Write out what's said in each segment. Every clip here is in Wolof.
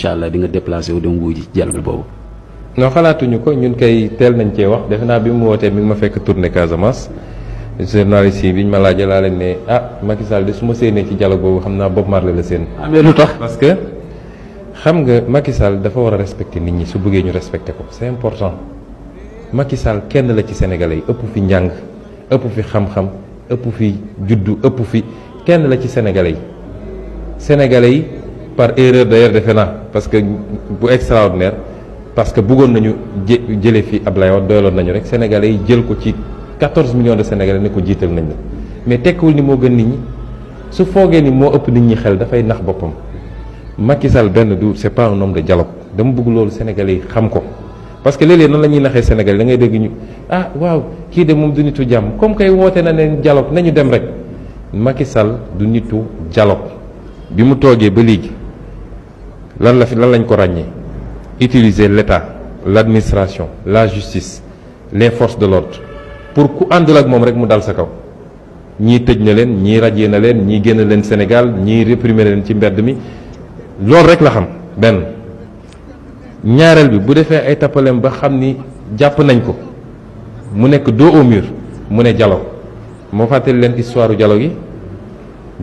incha allah di nga déplacé wu dem wuy ji dialogue boobu. non xalaatuñu ko ñun kay teel nañ cee wax defe naa bi mu wootee mi ngi ma fekk tournée Casamance journaliste yi bi ñu ma laajee laa leen ne Macky Sall de su ma séenee ci dialogue boobu xam naa Bob Marley la seen. mais lu tax parce que xam nga Macky Sall dafa war a respecter nit ñi su bëggee ñu respecter ko c'est important Macky Sall kenn la ci Sénégalais yi ëpp fi njàng ëpp fi xam-xam ëpp fi juddu ëpp fi kenn la ci Sénégalais yi par erreur d'ailleurs defe naa parce que bu extraordinaire parce que bëggoon nañu jëlee fi Ablaye Wade doyaloon nañu rek Sénégalais yi jël ko ci 14 millions de Sénégalais ne ko jiital nañ la mais tekkiwul ni moo gën nit ñi su foogee ni moo ëpp nit ñi xel dafay nax boppam Macky Sall benn du c'est pas un homme de dialogue dama bëgg loolu Sénégalais yi xam ko parce que léeg-léeg noonu la ñuy naxee Sénégalais da ngay dégg ñu waaw kii de moom du nitu jàmm comme kay woote na ne dialogue nañu dem rek Macky Sall du nitu dialogue bi mu toogee ba léegi lan lañ ko ràññee utiliser l'État l'administration la justice les forces de l'ordre pour ku àndul ak moom rek mu dal sa kaw ñii tëj na leen ñii rajee na leen ñii génn leen Sénégal ñii réprimer leen ci mbedd mi loolu rek la xam benn ñaareel bi bu defee ay tappaleem ba xam ni jàpp nañ ko mu nekk dos au mur mu ne dialogue moo fàttali leen histoire dialogue yi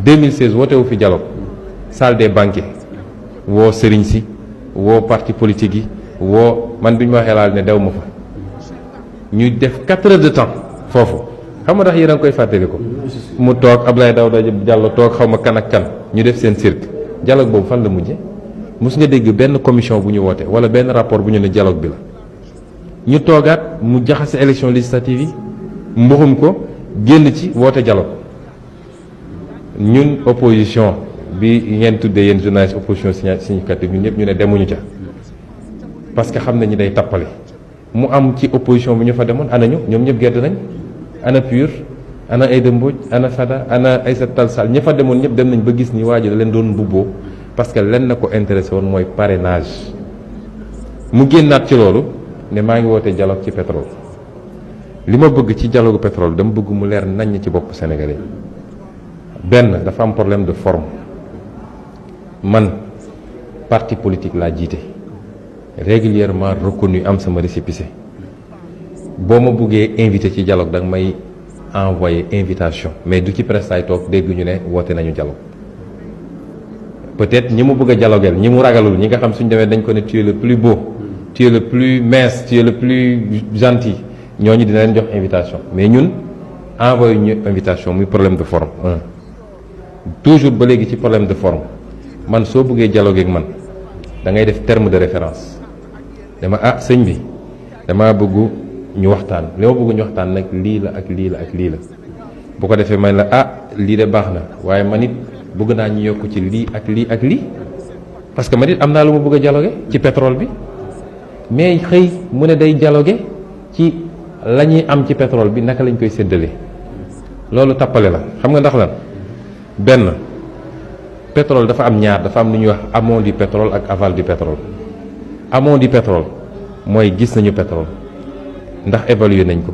2016 wootewu fi dialogue salle des banquets woo sëriñ si woo parti politique yi woo man bi ñu ma waxee laal ne dew ma fa ñu def 4 heures de temps foofu xam nga tax yéen a ngi koy fàttali ko mu toog Abdoulaye Daouda Diallo toog xaw ma kan ak kan ñu def seen cirque dialogue boobu fan la mujje mos nga dégg benn commission bu ñu woote wala benn rapport bu ñu ne dialogue bi la ñu toogaat mu jaxase élection législative yi mbuxum ko génn ci woote dialogue ñun opposition bi ngeen tuddee yéen journaliste opposition significative ñun ñëpp ñu ne demuñu ca parce que xam nañu day tappale mu am ci opposition bi ñu fa demoon ana ñu ñoom ñëpp gedd nañ ana PUR ana Aïda Mbodj ana Fada ana Aïssata Tall Sall ña fa demoon ñëpp dem nañ ba gis ni waa ji da leen doon mbubboo parce que lenn na ko intéressé woon mooy parrainage mu génnaat ci loolu ne maa ngi woote dialogue ci pétrole li ma bëgg ci dialogue pétrole dama bëgg mu leer naññ ci bopp Sénégalais benn dafa am problème de forme man parti politique laa jiite régulièrement reconnu am sama récépissé boo ma buggee invité ci dialogue da nga may envoyé invitation mais du ci presse ay toog dégg ñu ne woote nañu dialogue peut-être ñi mu bëgg a dialogueel ñi mu ragalul ñi nga xam suñu demee dañ ko ne tu es le plus beau tu es le plus mince tu es le plus gentil ñooñu dina leen jox invitation mais ñun envoyé ñu invitation muy problème de forme toujours ba léegi ci problème de forme man soo bëggee dialogue ak man da ngay def terme de référence dama sëñ bi dama bëgg ñu waxtaan li ma bëgg ñu waxtaan nag lii la ak lii la ak lii la bu ko defee man la lii de baax na waaye man it bëgg naa ñu yokk ci lii ak lii ak lii parce que man it am naa lu ma bëgg a dialoguer ci pétrole bi mais xëy mu ne day dialoguer ci la ñuy am ci pétrole bi naka lañ koy séddalee loolu tappale la xam nga ndax lan benn pétrole dafa am ñaar dafa am lu ñuy wax amont du pétrole ak aval du pétrole amont du pétrole mooy gis nañu pétrole ndax évaluer nañ ko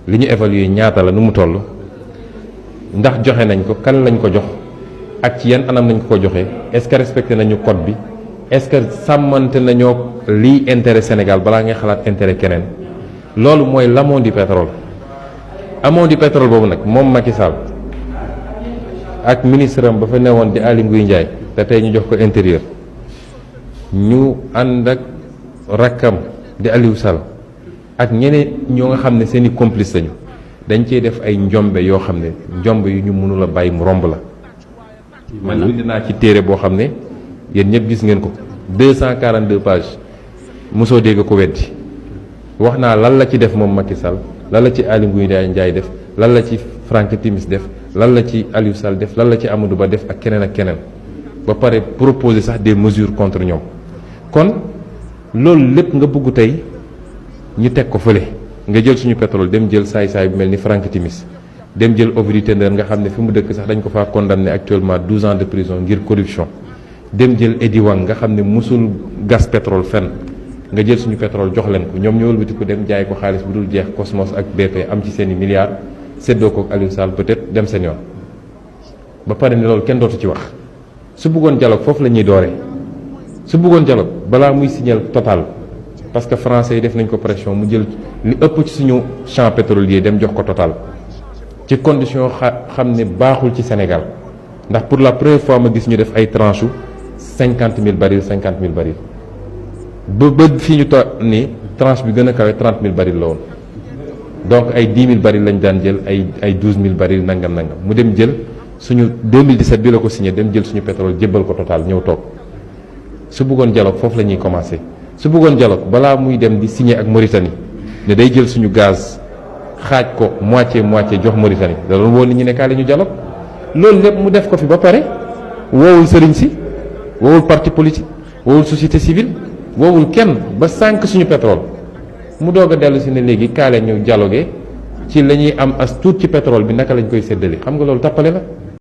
li ñu évaluer ñaata la nu mu toll ndax joxe nañ ko kan lañ ko jox ak ci yan anam nañ ko joxee est-ce que respecté nañu code bi est-ce que sàmmante nañoo lii intérêt Sénégal balaa ngay xalaat intérêt keneen loolu mooy l'amont du pétrole amont du pétrole boobu nag moom Macky Sall ak ministre am ba fa newoon di Aly Ngouille Ndiaye te tey ñu jox ko intérieur ñu ànd ak rakkam di Aliou Sall ak ñeneen ñoo nga xam ne seeni complice lañu dañ cee def ay njombe yoo xam ne njombe yu ñu mënul a bàyyi mu romb la man bind naa ci téere boo xam ne yéen ñëpp gis ngeen ko 242 pages mosoo dégg ko weddi wax naa lan la ci def moom Macky Sall lan la ci Aly Ngouille Ndiaye def lan la ci Franck Timis def lan la ci Aliou Sall def lan la ci Amadou Ba def ak keneen ak keneen ba pare proposer sax des mesures contre ñoom kon loolu lépp nga bëgg tey ñu teg ko fële nga jël suñu pétrole dem jël saay-saay bu mel ni Franck Timis dem jël Ovidiu Tendeur nga xam ne fi mu dëkk sax dañ ko faa condamné actuellement 12 ans de prison ngir corruption dem jël Edi Wang nga xam ne musul gas pétrole fenn nga jël suñu pétrole jox leen ko ñoom ñu wëlbati ko dem jaay ko xaalis bu dul jeex Cosmos ak BP am ci seen i milliards séddoo ko ak Aliou Sall peut-être dem seen yoon ba pare ne loolu kenn dootu ci wax su bëggoon dialogue foofu la ñuy dooree su bëggoon dialogue balaa muy signer Total parce que français yi def nañ ko pression mu jël li ëpp ci suñu champ pétrolier dem jox ko Total ci condition xam ne baaxul ci Sénégal ndax pour la première fois ma gis ñu def ay tranches 50 000 barils 50 000 barils ba fii ñu toog ni tranche bi gën a kawe 30 000 barils la woon donc ay 10 000 barils lañ daan jël ay 12 000 barils nangam mu dem jël suñu 2017 bi la ko signé dem jël suñu pétrole jébbal ko Total ñëw toog su bëggoon dialogue foofu la ñuy commencé su bëggoon dialogue balaa muy dem di signé ak Mauritanie ne day jël suñu gaz xaaj ko moitié jox Mauritanie da doon woo nit ñi ne kaa la ñu dialogue loolu lépp mu def ko fi ba pare woowul sëriñ si woowul parti politique woowul société civile woowul kenn ba sànq suñu pétrole mu doog a dellu si ne léegi kaa la ñu dialogué ci la ñuy am as tuut ci pétrole bi naka lañ koy séddale xam nga loolu tappale la